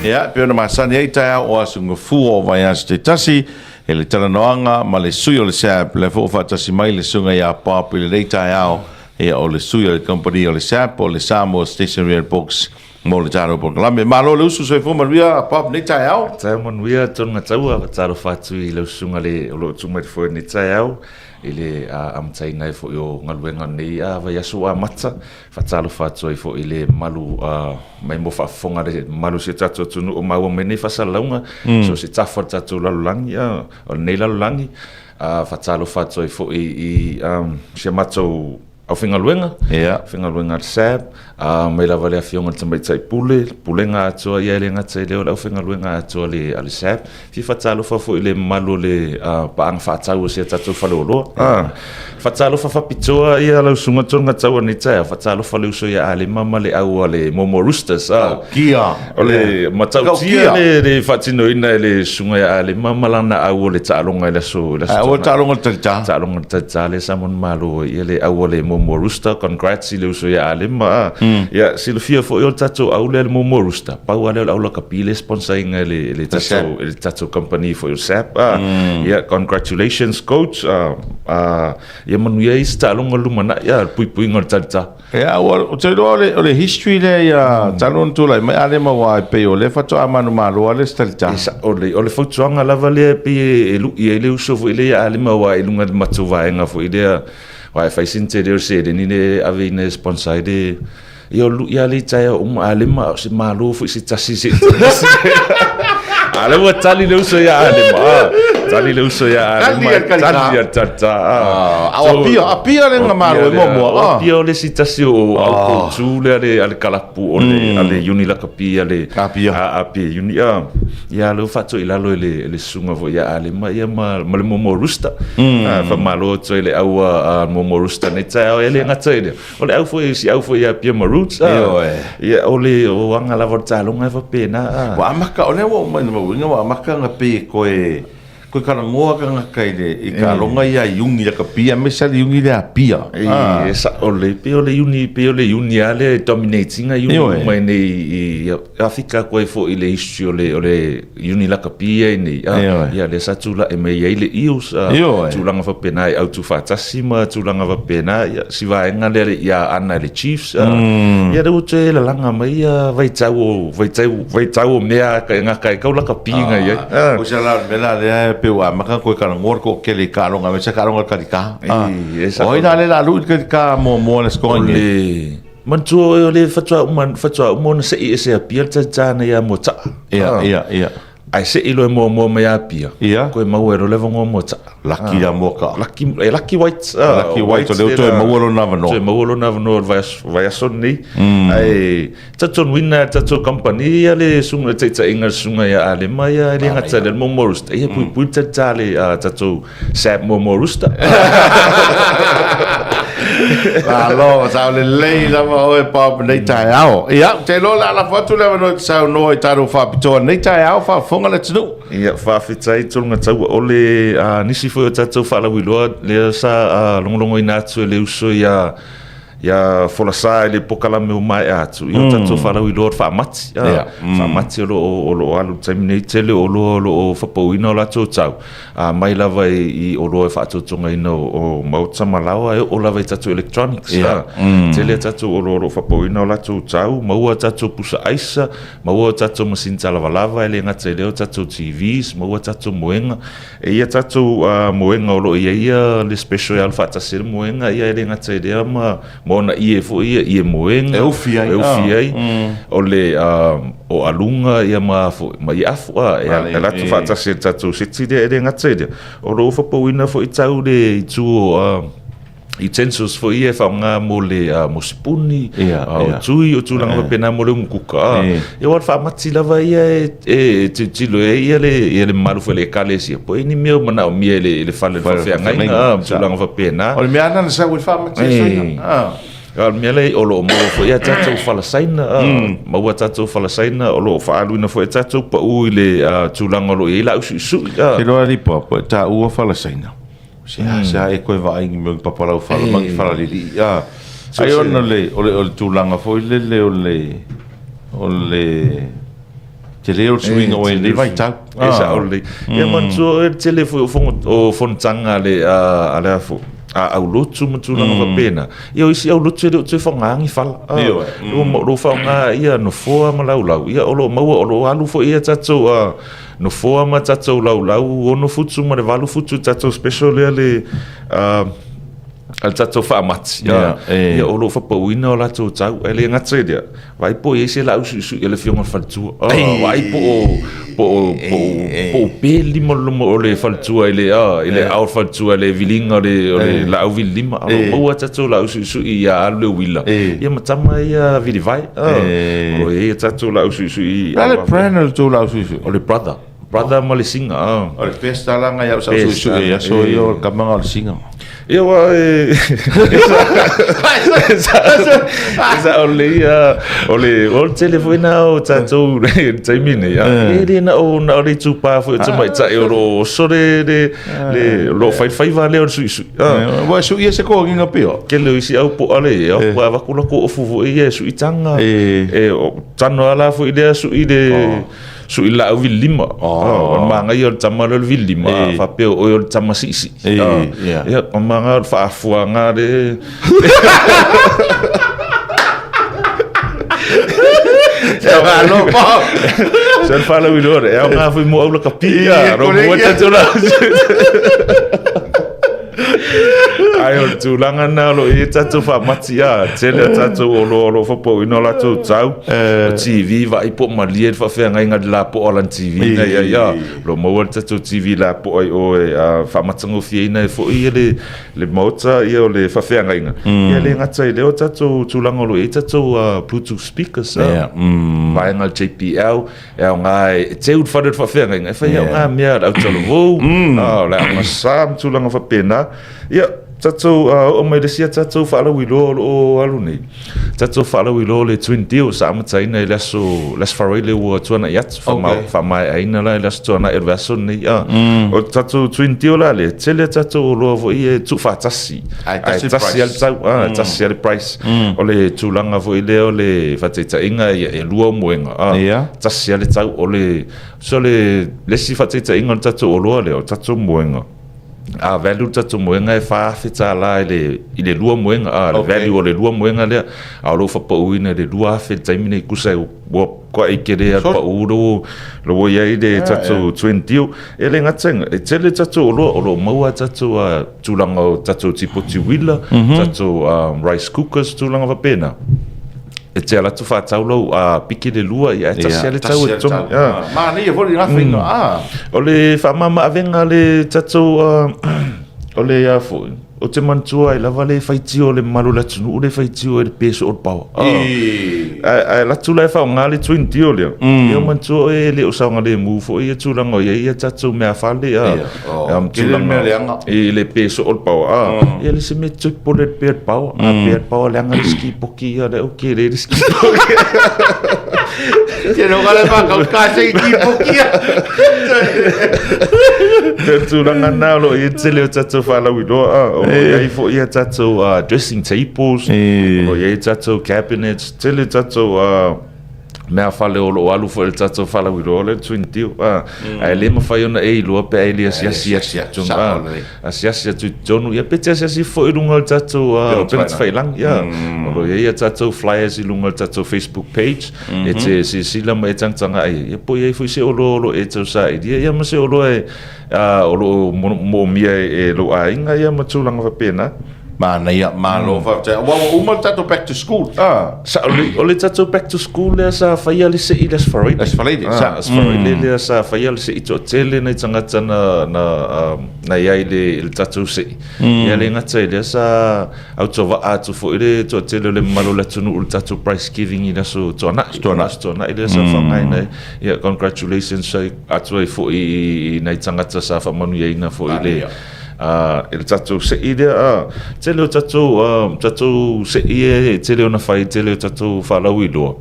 Ia, e pei ona masani ai taeao o Aso Gafua o Vaiaso taitasi, e le talanoaga ma le sui o le SAB, lea foi ua faatasi mai le susuga ia Bob i lenei taeao, ia o le sui o le kamupani o le SAB, o le Samoa Stationery and Books mo le tatou polokalame. Malo le usu, soifua manuia Bob i lenei taeao. Taeao manuia Tonu Taua, faatalofa atu i lau susuga le o lo o tuu mai le foe i lenei taeao i le amataina ai foi o galuega o lenei vaiaso ua amata. Faatalofa atu ai foi i le mamalu mai mo faafofoga a le mamalu o si o tatou atunuu o maua mai nei faasalalauga so o se tafa o le tatou lalolagi, o lenei lalolagi. Faatalofa atu ai foi i si a matou aufaigaluega, aufaigaluega a le SAB, mai lava i le Afioga i le Tamaitai Pule, le Pulega atoa, ia e le gata i lea o le aufaigaluega atoa a le SAB. Fia faatalofa foi i le mamalu o le paaga faatau o si a tatou faleoloa. Faatalofa faapitoa ia lau susuga Toga Taua i lenei taeao, faatalofa le uso ia Alema ma le au a le Momo Roosters. Tautia. O le matautia le faatinoina e le susuga ia Alema ma lana au o le taaloga i le aso. Au o le taaloga o le talita. Taaloga o le talita lea sa manumalo ai le au a le Momo Rooster. Congrats i le uso ia Alema. Ia silafia foi o le tatou au lea le Momo Rooster, pau lava lea o le au lakapi lea e sponsor ina e le tatou, e le tatou company foi o SAP. Ia congratulations coach. Ia manuia ai se taaloga o le lumanai, le puipuiga o le talita. Ia, ou te iloa o le history lea ia talu ona tulai mai Alema aua e pei o lea faatoa manumalo lava le isi talita. E sao lelei. O le fautuaga lava lea e pei e lui ai le uso foi lea ia Alema aua i luga i le matou vaega foi lea, aua e fai sina tele o le seleni lea e aveina e sponsor ai le Ia o lui lava lea i taeao uma Alema a o se malo foi se tasi se i tasi. A lea ua tali le uso ia Alema. Ah, tali le uso ia Alema. Tali a le Tali a le talita. Ah, ah, o Apia, Apia le nga malo e muamua. O Apia o le isi tasi o au koutu lea le a le kalapu o le a le uni lakapi a le Apia. A Apia uni. Ah, ia lea ua faatoi i lalo e le susuga foi ia Alema ia ma le Momo Rooster. Ah, faamalo atu ai le au a Momo Rooster nei taeao e le gata i lea. O le au foi, si au foi ia Apia ma Roots. Ioe. Ia, o le o aga lava o le taaloga e faapena. Ua amata, o lea ua uma ina mauina, ua amata ona pei e toe, toe talanoa tagata i le, i taaloga ia a Iuni lakapi, aemaise lava le Iuni lea a Apia. E sao lelei, pei o le Iuni, pei o le Iuni lava lea e dominate ina Iuni uma i inei i Afrika atu ai foi i le history o le, o le Iuni lakapi ia i inei. Ia, lea sa tulai mai ai le Eels, tulaga faapena e autufaatasi ma tulaga faapena. Ia, si vaega lea ia ana e le Chiefs. Ia, lea ua toe lalaga mai ia vaitau o, vaitau, vaitau o mea e gata ai kau lakapi na i ai. O se la mea la lea e pei ua amata ona toe talanoa le toatele i taaloga, aemaise taaloga a le talita. O ai la lea o le a lui le talita muamua i le Aso Toonai nei? Manatua oe o le faatoa uma, faatoa uma ona sei ese Apia le talita nei ia Moataa. Ia, ia, ia. Ae sei loa e muamua mai Apia, Ia. Koe maua e loa le avanoa Moataa. Laki ia Moataa. Laki, e Laki White. Laki White, o lea ua toe maua lona avanoa. Toe maua lona avanoa o le vaiaso, vaiaso lenei. Ae talitonuina e le tatou kamupani ia le susuga, le taitaiga a le susuga ia Alema ia e le gata i le Momo Rooster, ia puipui le talita a le tatou Sap Momo Rooster. Malo, sao lelei lava oe Bob nei taeao. Ia, ou te iloa o le a lafo atu le avanoa e te saunoa i tatou faapitoa nei taeao, faafofoga le atunuu. Ia, faafetai Toluga Taua. O le nisi foi o tatou faalauiloa lea sa logologoina atu e le uso ia Ia folasa i le pokalame ua maea atu, ia o tatou faalauiloa o le faamati. Faamati o lo o, o lo o alu i le taimi nei, tele o oloa o lo o fapauina o latou tau, mai lava i oloa e faatotogaina o maota ma laoa, e oo lava i tatou electronics. Tele a tatou oloa o lo o fapauina o latou tau, maua a tatou pusa aisa, maua a tatou masini talavalava, e le gata i lea o tatou TVs, maua a tatou moega. E i ai tatou moega o lo o i ai le special e alu faatasi ai le moega, ia e le gata i lea ma ona ie foi ia, ie moega. E ufi ai. E ufi ai. O le o aluga ia ma foi, ma ie afu, e alu atu faatasi ai le tatou seti lea, e le gata i lea, o lo o fapauina foi tau le itu o utensils foi ia e faaaoga mo le mo sipuni, o tui, o tulaga faapena mo le umukuka. Ia aua o le faamati lava ia e tilotilo ai ia le mamalu foi o le Ekalesia, po o ai ni mea o manaomia e le fale o le faafeagaiga, ma tulaga faapena. O le mea lava lena na sau ai le faamati e Saina. A o le mea lea o lo o maua foi a tatou fala Saina, maua a tatou fala Saina, o lo o faaaluina foi a tatou pau i le tulaga o lo o i ai laau suisui. Te iloa alii Papa, e taua fala Saina. Se a se a e koe vaai ni mea papalau fala ma ni fala lili a ai ona le o le o le tulaga foi lele o le o le Tele o le suiga o lenei vaitau. E sao lelei. Ia manatua oe le tele foi o fono o fonotaga a le a le a foi a aulotu ma tulaga faapena. Ia o isi aulotu e le o toe faaaogaina ni fala. Ioe. O lo o faaaoga ia nofoa ma laulau. Ia o lo o maua o lo o alu foi ia tatou nofoa ma tatou laulau 6 futu ma le 8 futu tatou special lea le a le tatou faamati. Ia o lo o faapauina o latou tau. Ae le gata i lea, Vaai po o i ai se laau suisui a le afioga i le faletua. Ah, vaai po o po o po o po o pe lima o le faletua i le ah, i le ao faletua i le viliga o le o le laau vili lima. O lo o maua tatou laau suisui ia alu le uila. Ia ma tama ia vilivae. Ah, o lo o i ai tatou laau suisui. O le a le brand o le tou laau suisui? O le Brother. Brother ma le singa ah. O le best ala ngai au sa suisui i aso ia o le kamaga o le singa. Ia ua e Sa o le ia o le o le tele foi na o tatou le taimi nei a e le na o na o le itupa foi o tamaitai o lo o oso le le le o lo o faifaiva lea o le suisui a Ua sui ia se kogiga pio. Tele o isi au po'a le ia ua avatu latou ofu foi ia e suitaga e o tano ala foi lea sui le Sui laau vili lima. Oh. O le manaia o le tama lea o le vili lima, a faapea o oe o le tama siisii. Ia, o manaia o le faafuaga le... Malo pa. Se le faalauiloa le, e aoga foi mo au lakapi. Ro mua tatou la. Ai o le tulaga na o lo o i ai tatou faamati a tele a tatou oloa o lo o faapauina o latou tau o TV vaai po o malie le faafeagaiga i le lapoa o lana TV na i ai a o lo o maua le tatou TV lapoa i o e faamatagofieina ai foi le le maota ia o le faafeagaiga ia le gata i lea o tatou tulaga o lo o i ai tatou Bluetooth speakers a vaega o le JBL E aoga e teu le fale o le faafeagaiga, e fai aoga mea a le autalavou, o le aogasa ma tulaga faapena. Ia, tatou oo mai le isi a tatou faalauiloa o lo o alu nei. Tatou faalauiloa o le Twin Deal sa amataina i le aso, le aso Faraile ua tuanai atu, faamaeaina la i le aso Tuanai o le vaiaso lenei. O le tatou Twin Deal la lea, tele a tatou oloa foi e tuufaatasi. Ae tasi lava le tau, tasi lava le price. O le tulaga foi lea o le faataitaiga e lua ou moega, tasi lava le tau. O le, so le isi faataitaiga o le tatou oloa lea, o le tatou moega, a value le tatou moega e $4,000 i le, i le lua moega, a, le value o le lua moega lea, a o lo o faapauina i le $2,000 i le taimi nei, tusa ua matuai tele lava le pau lea ua i ai le tatou twin deal. E le gata i lena, e tele tatou oloa o lo o maua tatou tulaga o tatou tipoti uila, tatou rice cookers, tulaga faapena. E te alu atu faatau lau piki le lua, ia ae tasi lava le tau e totogi. Manaia foi lena faiga. O le faamama-avega a le tatou, o le a foi, Ou te manatua ai lava le faitio o le mamalu o le atunuu le faitio i le pe soo o le paoa. Ae alu atu la e faaaoga le twin deal lea. Ia manatua oe e le o saogalemu foi ia tulaga o i ai ia tatou meafale a. Tele le mea leaga. I le pe soo o le paoa. Ia le isi mea e toe popole i le pe o le paoa. A pe le paoa leaga le isi kipoki ia lea ua tele le isi kipoki. Te roga le whakauka se i kipoki ia. Te tulaga na o lo o i ai tele o tatou faalauiloa a, o lo o i ai foi a tatou dressing tables, o lo o i ai tatou cabinets, tele tatou meafale o lo o alu foi i le tatou faalauiloa lea le twin deal a, ae le mafai ona e iloa pe a e le asiasi atu i totonu a, asiasi atu i totonu, ia pe te asiasi foi i luga o le tatou upega tafailagi, ia, o lo o i ai a tatou flyers i luga o le tatou Facebook page, e te silasila ma e tagatagai ai, ia po o i ai foi se oloa o lo o e tausailia, ia ma se oloa e, o lo o moomia e lou aiga, ia ma tulaga faapena. Manaia, malo faafetai. Aua ua uma le tatou back to school. Sa, o le tatou back to school lea sa faia le sei i le Aso Faraile. Aso Faraile, sa. Aso Faraile lea sa faia le sei toatele nai tagata na, na, na i ai i le, i le tatou sei. Ia le gata i lea sa autovaa atu foi le toatele o le mamalu o le atunuu i le tatou prize giving i le Aso Tuanai. Tuanai. Aso Tuanai lea sa faaaogaina ai. Ia, congratulations atu ai foi i nai tagata sa faamanuiaina foi i le i le tatou sei lea, a, tele o tatou, tatou sei e tele ona fai, tele o tatou faalauiloa.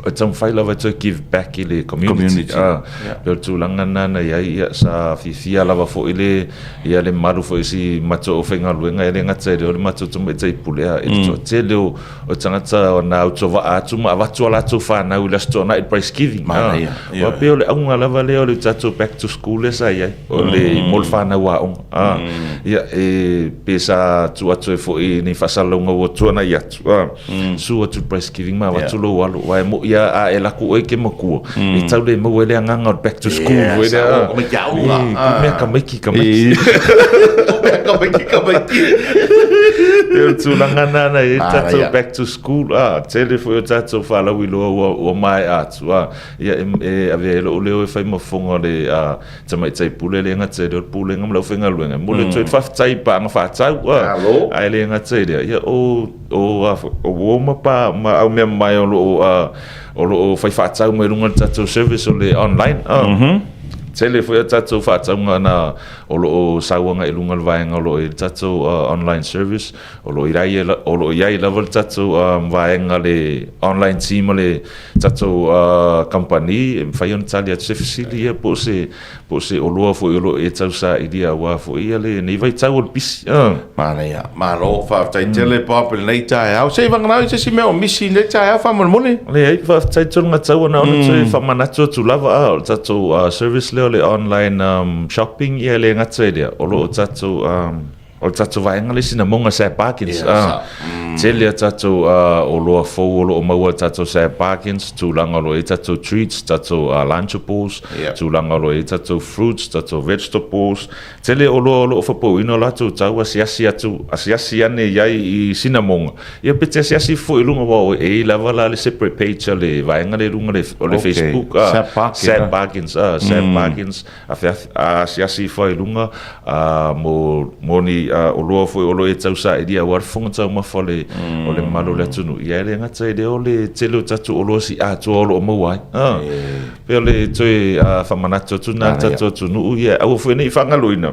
E taumafai lava e toe give back i le community. Community. Ah, Yeah. pei o le tulaga lena na i ai, ia, sa fiafia lava foi le, ia le mamalu foi o si matou aufaigaluega, e le gata i lea o le matou tamaitai pule, a, i le toatele o, o tagata na autovaa atu ma avatu a latou fanau i le Aso Toonai i le prize giving. Ah, Manaia, aua ioe. pei o le auga lava lea o le tatou back to school lea sa i ai, o le, mo le fanau aoga. Ah, ia, e, pe sa tuu atu ai foi i ni faasalalauga ua tuanai atu, ah, Su atu prize giving ma avatu lou alo aua e mo'i a a e lako oe ke matua e tau le maua ai le agaga o le back to school Yeah, foi lea sa o tamaiti aoga. Ī, ku mea tamaiti tamaiti. Ku mea tamaiti tamaiti. E o le tulaga lena na i ai le tatou Manaia. back to school a tele foi o tatou faalauiloa ua ua maea atu a ia e e avea ai lou leo e fai ma fofoga o le a tamaitai pule le gata i lea o le pulega ma le aufaigaluega e momoli atu ai le faafetai i paaga faatau a Malo. ae le gata i lea ia o O a foi, o uo ma pa ma au mea mamae o lo o o lo o fai faatau mai luga o le tatou service o le online. Tele foi a tatou faatauga na o lo o sau agai i luga o le vaega o lo o i ai le tatou online service, o lo o i ai o lo o i ai lava le tatou vaega le online team a le tatou kamupani e mafai ona tali atu se fesili ia po o se Po o se oloa foi o lo o e tausailia aua foi ia lenei vaitau o le pisi. Manaia. Malo, faafetai tele Bob i lenei taeao. Se i vagana ai se isi mea o misi i lenei taeao faamolemole. Leai, faafetai Tolugatau na ona toe faamanatu atu lava a o le tatou service lea o le online shopping ia e le gata i lea, o lo o tatou O le tatou vaega le isi namoga sa bargains. Yeah, ah, tele a tatou oloa fou o lo o maua i tatou sa bargains, tulaga o lo o i ai tatou treats, tatou lunchables, tulaga o lo o i ai tatou fruits, tatou vegetables. Tele oloa o lo o fapouina o latou tau asiasi atu, asiasi ane i ai i sinamoga. Ia pe te asiasi foi i luga aua e i ai lava la le separate page a le vaega lea i luga o le Okay. Facebook. Sa bargain, Sa ah. bargains, ah, sa bargains. Afiafi, a asiasi ifo ai i luga, a, mo, mo ni a, oloa foi o lo e tausailia aua le fofoga taumafa o le, o le mamalu o le atunuu. Ia e le gata i lea o le tele o tatou oloa si atoa o lo o maua ai. A, pei o le toe a, faamanatu atu lena i le tatou atunuu, ia aua foi ne i faagaloina.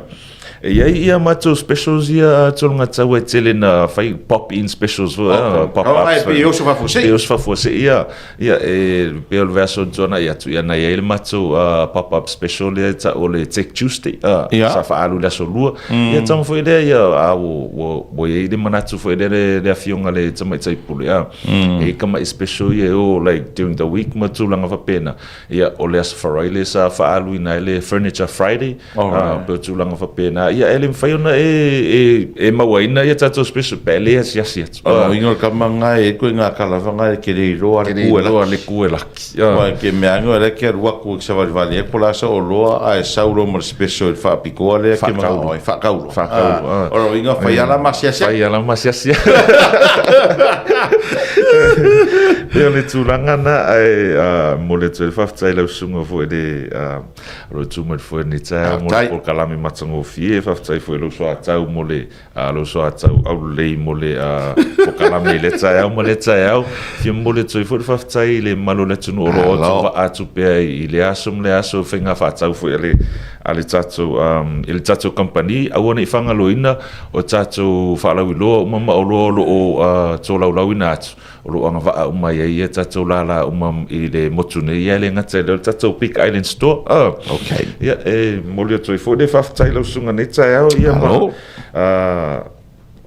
E i ai ia matou specials ia a Tologataua e tele na fai pop-in specials foi, a, pop-ups. Pei e oso faafuasei. Pei e oso faafuasei, ia. Ia, e pei o le vaiaso na tuanai atu, ia na i ai le matou pop-up special lea e tau o le Tech Tuesday, sa faaalu i le aso Lua. Ia tama foi lea, ia, a ua, ua, ua i ai le manatu foi lea le, le afioga i le tamaitai pule, a, e i ai tamai special ia e o like during the week ma tulaga faapena. Ia, o le aso Faraile sa faaaluina ai le Furniture Friday, A, pei o tulaga faapena, ia e le mafai ona e, e, e mauaina ia tatou special pe le asiasi atu. O lona uiga o le tama lena e i ai ituaiga tala foi na e te le iloa le ku e laki. Le ku e laki. Aua e te mea ane o lea e te alu atu e te savalivali ai po o le a se oloa ae sau loa ma le special i le faapitoa lea e te manao ai, faatau loa. Faatau loa. O lona uiga fai lava la ma asiasi atu. Fai lava la ma asiasi atu. Ia o le tulaga lena ae momoli atu ai le faafetai i lau susuga foi i le O lo o tu mai le foe lenei taeao mo le polokalame matagofie. Faafetai foi i lou soatau mo le lou soatau aulelei mo le polokalame i lea taeao ma lea taeao. Fia momoli atu ai foi le faafetai i le mamalu o le atunuu o lo o autovaa atu pea i lea aso ma lea aso i faiga faatau foi a le a le tatou i le tatou kamupani. Aua ne i faagaloina o tatou faalauiloa uma ma oloa o lo o tolaulaauina atu. O lo o agavaa uma i ai ia tatou lala uma i le motu nei, ia e le gata i lea o le tatou Big Island Store. Ah. Okay. Ia, e momoli atu ai foi le faafetai i lau susuga nei taeao, ia ma, Malo. ah,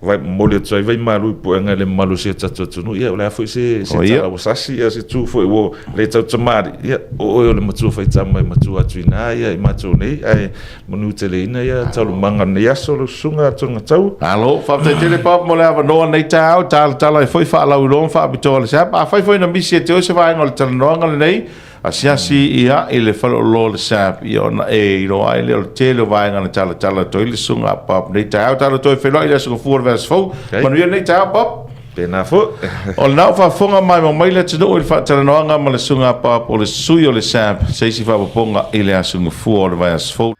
vai, momoli atu ai vai malu i puega i le mamalu o si o tatou atunuu. Ia, o le a foi se, se O ia. tala ua sasi, ia, se tu foi ua le tautamalii. Ia, o oe o le matua faitama e matua atu i ina, ia, i matou nei, ae Manuteleina ia taualumaga o lenei aso lau susuga Tologataua. Malo, faafetai tele Bob mo le avanoa lenei taeao, talatala ai foi faalauiloa ma faapitoa le SAP. Afai foi na misi e te oe se vaega o le talanoaga lenei, asiasi ia i le faleoloa o le SAP ia ona e iloa ai lea o le tele o vaega na talatala atu ai le susuga a Bob lenei taeao. Talo toe feiloai i le aso Gafua o le vaiaso fou. Manuia lenei taeao Bob. Tēnā foi. O lena ua faafofoga maimoa mai le atunuu i le faatalanoaga ma le Susuga a Bob o le sui o le SAP, se isi faaopoopoga i le aso Gafua o le vaiaso fou.